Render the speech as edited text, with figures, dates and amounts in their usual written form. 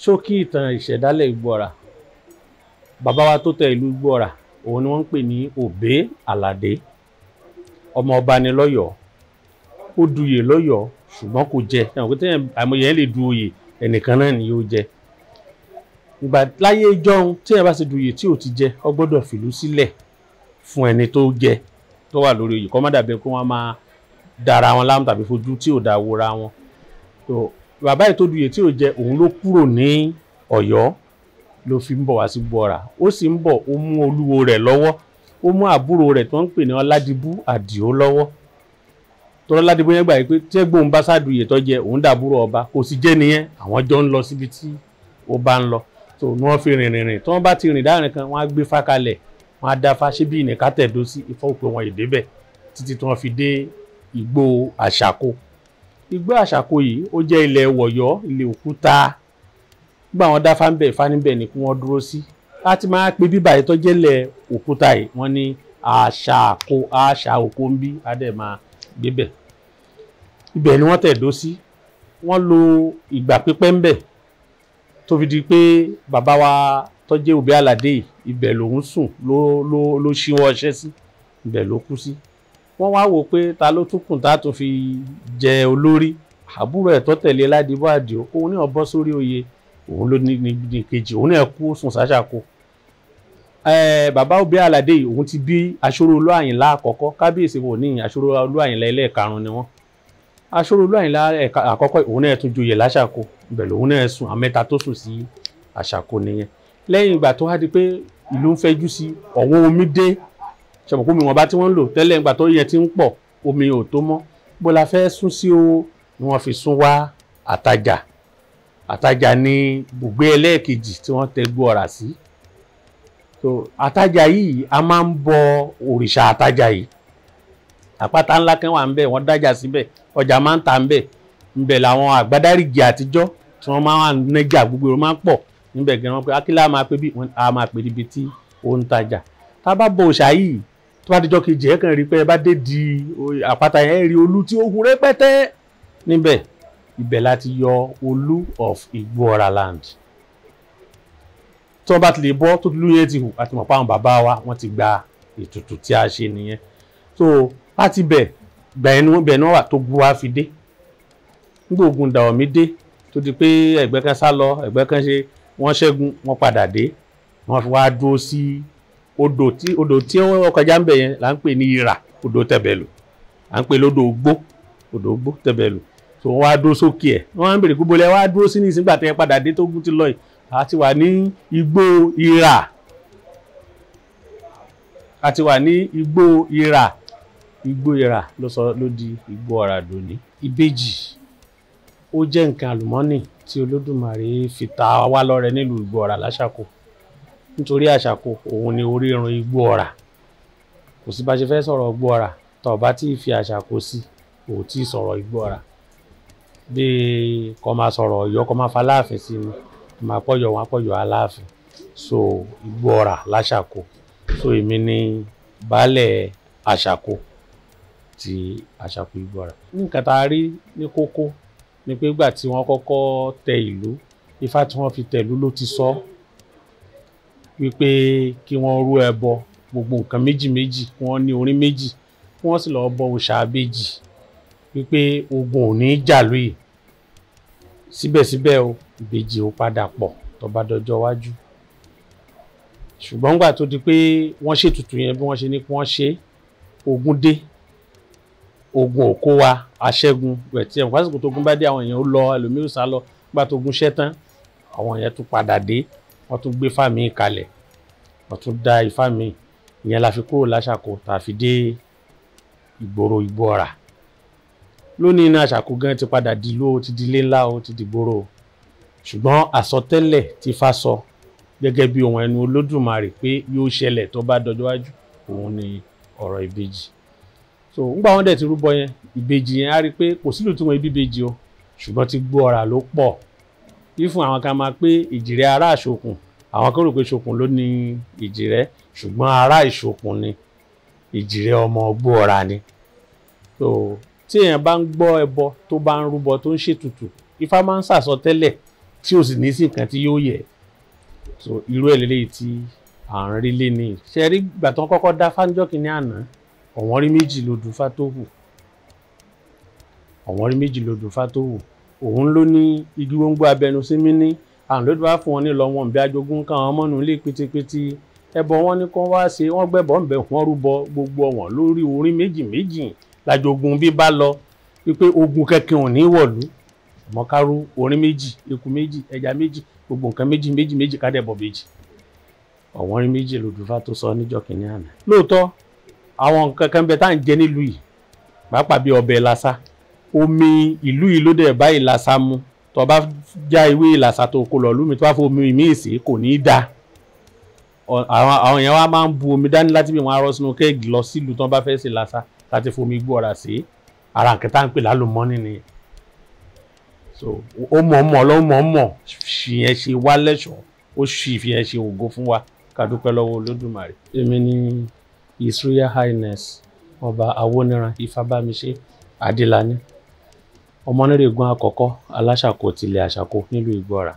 Ṣókí ìtàn ìṣẹ̀dálẹ̀ Igbóọrà. Bàbá wa tó tẹ ìlú Igbóọrà, òun ni wọ́n ń pè ní Òbé Àlàdé. Ọmọ ọba ni lọ́yọ̀ọ́. Ó duyè lọ́yọ̀ọ́ ṣùgbọ́n kò jẹ. Ẹ̀wọ̀n pé téèyàn àìmọye yẹn lè du oyè, ẹnìkan náà ni yóò jẹ. Ìgbà láyé ijọ́un téèyàn bá ti duyè tí ò ti jẹ, ó gbọ́dọ̀ fìlú sílẹ̀ fún ẹni tó jẹ tó wà lórí oyè, kó má dàbí pé wọ́n máa dara wọn láàmú tàbí fojú tí ò da wora wọn. So bàbá yìí tó duyè tí ò jẹ, òun ló kúrò ní Ọ̀yọ́ ló fi ń bọ̀ wá sí Igbóọrà. Ó sì ń bọ̀, ó mú olúwo rẹ̀ lọ́wọ́, ó mú àbúrò rẹ̀ tó ń pè ní Ọládibú Àdìó lọ́wọ́. Tọ́lá Ọládibú yẹn gbà pé tí ẹ̀gbọ́n bá sáduyè tó jẹ, òun dàbúrò ọba, kò sì jẹ́ nìyẹn, àwọn jọ ń lọ síbi tí ó bá ń lọ. So ni wọ́n fi rìn rìn rìn, tí wọ́n bá ti rìn dáhùn kan, wọ́n á gbé fá kalẹ̀, wọ́n á dá fá ṣé bí ìnìká tẹ̀dó sí Ifá òpè wọn ìdébẹ̀ títí tí wọ́n fi dé igbó Àṣàkó. Igbó Àṣàkó yìí ó jẹ́ ilẹ̀ Wọ̀yọ́, ilẹ̀ òkúta. Nígbà wọn dá fá ń bẹ̀, Ifá níbẹ̀ ni kí wọ́n dúró sí. Láti máa pe bíbà yìí tó jẹ́ ilẹ̀ òkúta yìí, wọ́n ní Àṣàkó, Àṣà òkó ń bí, á dẹ̀ máa gbé bẹ̀. Ibẹ̀ ni wọ́n tẹ̀dó sí. Wọ́n lo ìgbà pípẹ́ ń bẹ̀ tó fi di pé bàbá wa tó jẹ́ Òbé Àlàdé yìí, ibẹ̀ lòún sùn, ló ṣíwọ́ ọṣẹ́ sí, ibẹ̀ ló kú sí. Wọ́n wá wò pé ta ló tún kùn tá tó fi jẹ olórí. Àbúrò ẹ̀ tó tẹ̀lé Ládìbò Àdìó, òun náà bọ́ sórí oyè, òun ló ní kejì, òun náà kú sùn sáṣàkó. Bàbá Òbé Àlàdé yìí, òun ti bí Aṣọ́rò Olú Àyìnlá àkọ́kọ́. Kábíyèsí wò ní Aṣọ́rò Olú Àyìnlá ẹlẹ́ẹ̀karùn-ún ni wọ́n. Aṣọ́rò Olú Àyìnlá àkọ́kọ́, òun náà tún joyè láṣàkó, ibẹ̀ lòun náà sùn. Àwọn mẹ́ta tó sùn sí Àṣàkó nìyẹn. Lẹ́yìn ìgbà tó wá di pé ìlú ń fẹjú sí, ọ̀wọ́n omi dé. Ṣọ̀pọ̀ omi wọn bá tí wọ́n ń lò tẹ́lẹ̀ ìgbà tó yẹ ti ń pọ̀, omi ò tó mọ́. Bó la fẹ́ sún sí o, ni wọ́n fi sún wá Àtajà. Àtajà ni ibùgbé ẹlẹ́ẹ̀kejì tí wọ́n tẹ Igbóọrà sí. So Àtajà yìí a máa ń bọ òrìṣà Àtajà yìí. Àpáta ńlá kan wà ńbẹ̀, wọ́n dájà síbẹ̀, ọjà máa ń ta ńbẹ̀. Ńbẹ̀ làwọn àgbádárìgì àtijọ́ tí wọ́n máa ń nẹ́jà, gbogbo èrò máa ń pọ̀ níbẹ̀ gan. Wọ́n pé akílá máa pé bí a máa pè níbi tí ó ń tajà. Tá a bá bọ òòṣà yìí, tó bá dijọ́ kejì, ẹ kàn rí pé ẹ bá dé di àpáta yẹn, ẹ rí olú tí ó hu rẹpẹtẹ níbẹ̀. Ibẹ̀ láti yọ Olú of Igbóọrà land. Tí wọ́n bá ti lè bọ́ tó lú yẹn ti hù, àti mọ̀ pé àwọn bàbá wa wọ́n ti gba ètùtù tí a ṣe nìyẹn. So láti bẹ̀ gbà ẹnu bẹ̀ náà wà tó gbó wá fi dé. Nígbà ogun Dàwọ̀mí dé tó di pé ẹgbẹ́ kan sá lọ, ẹgbẹ́ kan ṣe, wọ́n ṣẹ́gun, wọ́n padà dé. Wọ́n fi wá dúró sí odò tí ó kọjá ń bẹ̀ yẹn là ń pè ní Ìrà, odò Tẹ̀bẹ̀lù. À ń pè lódò Ògbó, odò Ògbó Tẹ̀bẹ̀lù. So wọ́n wá dúró sókè ẹ̀. Wọ́n wá ń bèrè gbogbo ilẹ̀ wá dúró sí ní ìsìngbà tẹ́ padà dé tó gún ti lọ yìí. A ti wà ní igbó Ìrà. A ti wà ní igbó Ìrà. Igbó Ìrà ló sọ ló di Igbóọrà dòní. Ìbejì ó jẹ́ nǹkan àlùmọ́nì tí Olódùmarè fi ta wá lọ́rẹ nílùú Igbóọrà láṣàkó. Nítorí Àṣàkó òun ni orírun Igbóọrà. Kò sí bá ṣe fẹ́ sọ̀rọ̀ Igbóọrà tó bá tí fi Àṣàkó sí, kò tí sọ̀rọ̀ Igbóọrà. Bí kò máa sọ̀rọ̀ Ọ̀yọ́, kò máa fa Aláàfin sí ni, máa pọ̀yọ̀ wọn, pọ̀yọ̀ Aláàfin. So Igbóọrà láṣàkó. So èmi ni baálẹ̀ Àṣàkó ti Àṣàkó Igbóọrà. Nǹkan tá a rí ní kókó ni pé ìgbà tí wọ́n kọ́kọ́ tẹ ìlú, Ifá tí wọ́n fi tẹ ìlú ló ti sọ wípé kí wọ́n rú ẹbọ gbogbo nǹkan méjì méjì, kí wọ́n ní orí méjì, kí wọ́n sì lọ bọ òòṣà àbejì, wípé ogun ò ní jà lóye. Síbẹ̀síbẹ̀ o, ìbejì ò padà pọ̀ tó bá dọjọ́ iwájú. Ṣùgbọ́n nígbà tó di pé wọ́n ṣètùtù yẹn bí wọ́n ṣe ní kí wọ́n ṣe, ogun dé. Ogun ò kó wa, aṣẹ́gun rẹ̀ tí ẹ̀wọ̀n pásìkò tó ogun bá dé, àwọn èèyàn ó lọ, ẹlòmíì ó sá lọ. Nígbà tó ogun ṣẹ́ tán, àwọn èèyàn tún padà dé, wọ́n tún gbé Ifá míì kalẹ̀, wọ́n tún dá Ifá míì. Ìyẹn la fi kúrò láṣàkó tá a fi dé ìgboro Igbóọrà. Lónìí iná Àṣàkó gan ti padà di ìlú, ó ti di ilé ńlá, ó ti di ìgboro. Ṣùgbọ́n àsọtẹ́lẹ̀ tí Ifá sọ gẹ́gẹ́ bí ohun ẹnu Olódùmarè pé yóò ṣẹlẹ̀ tó bá dọjọ́ iwájú, òun ni ọ̀rọ̀ ìbejì. So ńgbà wọ́n dẹ̀ ti rúbọ yẹn, ìbejì yẹn á rí pé kò sílùú tí wọ́n ibi ìbejì o, ṣùgbọ́n ti Igbóọrà ló pọ̀. Fífún àwọn kan máa pé Ìjìrẹ́ ará Àṣokùn, àwọn kan rò pé Ṣokùn ló ní Ìjìrẹ́, ṣùgbọ́n ará Ìṣokùn ni Ìjìrẹ́, ọmọ Igbóọrà ni. So tí èèyàn bá ń gbọ́ ẹbọ tó bá ń rúbọ tó ń ṣètùtù, Ifá máa ń sàsọtẹ́lẹ̀ tí ò sì ní sí nǹkan tí yóò yẹ. So irú ẹ̀ lélẹ́yìí tí à ń rí lé ní. Ṣe rí ìgbà tó ń kọ́kọ́ dá fáńjọ́ kìíní àná, ọ̀wọ́n rí méjì lodù Fátóhù. Ọ̀wọ́n rí méjì lodù Fátóhù. Òun ló ní igi gbóngbó abẹnú sí mí ní àwọn ló bá fún wọn ní lọ wọn bí ajogun káwọn mọ́nu ilé pitipiti. Ẹbọ wọn ní kó wá ṣe, wọ́n gbẹ́bọ̀ ń bẹ̀ wọ́n rúbọ gbogbo ọ̀wọ́n lórí orí méjì méjì lájogun bí bá lọ wípé ogun kẹ̀kẹ́ ò ní wọ̀lú. Àmọ́ ká rú orí méjì, eku méjì, ẹja méjì, gbogbo nǹkan méjì méjì méjì ká dẹ̀ bọ̀ méjì. Ọ̀wọ́n rí méjì lodù Fá tó sọ níjọ́ kìíní àná. Lóòótọ́ àwọn nǹkan kan bẹ tá à ń jẹ nílùú yìí, pàápàá bí ọbẹ̀ lásà. Omi ìlú yìí ló dẹ̀ bá ìlàsà mu. Tó bá já ewé ìlàsà tó kó lọ lómi, tó bá fomi míì sí kò ní í da. Àwọn èèyàn wa máa ń bu omi dání láti bí wọ́n á rọ́ sínú kẹ́ẹ̀gì lọ sílùú tó bá fẹ́ ṣe lásà láti fomi Igbó Ọrà sí. Ara nǹkan tá à ń pè lálùmọ́nì nìyẹn. So ó mọ̀ọ́mọ̀ ló mọ̀ọ́mọ̀ fi yẹn ṣe wá lẹ́ṣọ̀ọ́, ó sì fi yẹn ṣe ògo fún wa. Ká dúpẹ́ lọ́wọ́ Olódùmarè. Èmi ni His Royal Highness Ọba Awóníran Ifábámiṣé Adélàní, ọmọnírègún àkọ́kọ́ aláṣàkó tilẹ̀ àṣàkó nílùú Igbó Ọrà.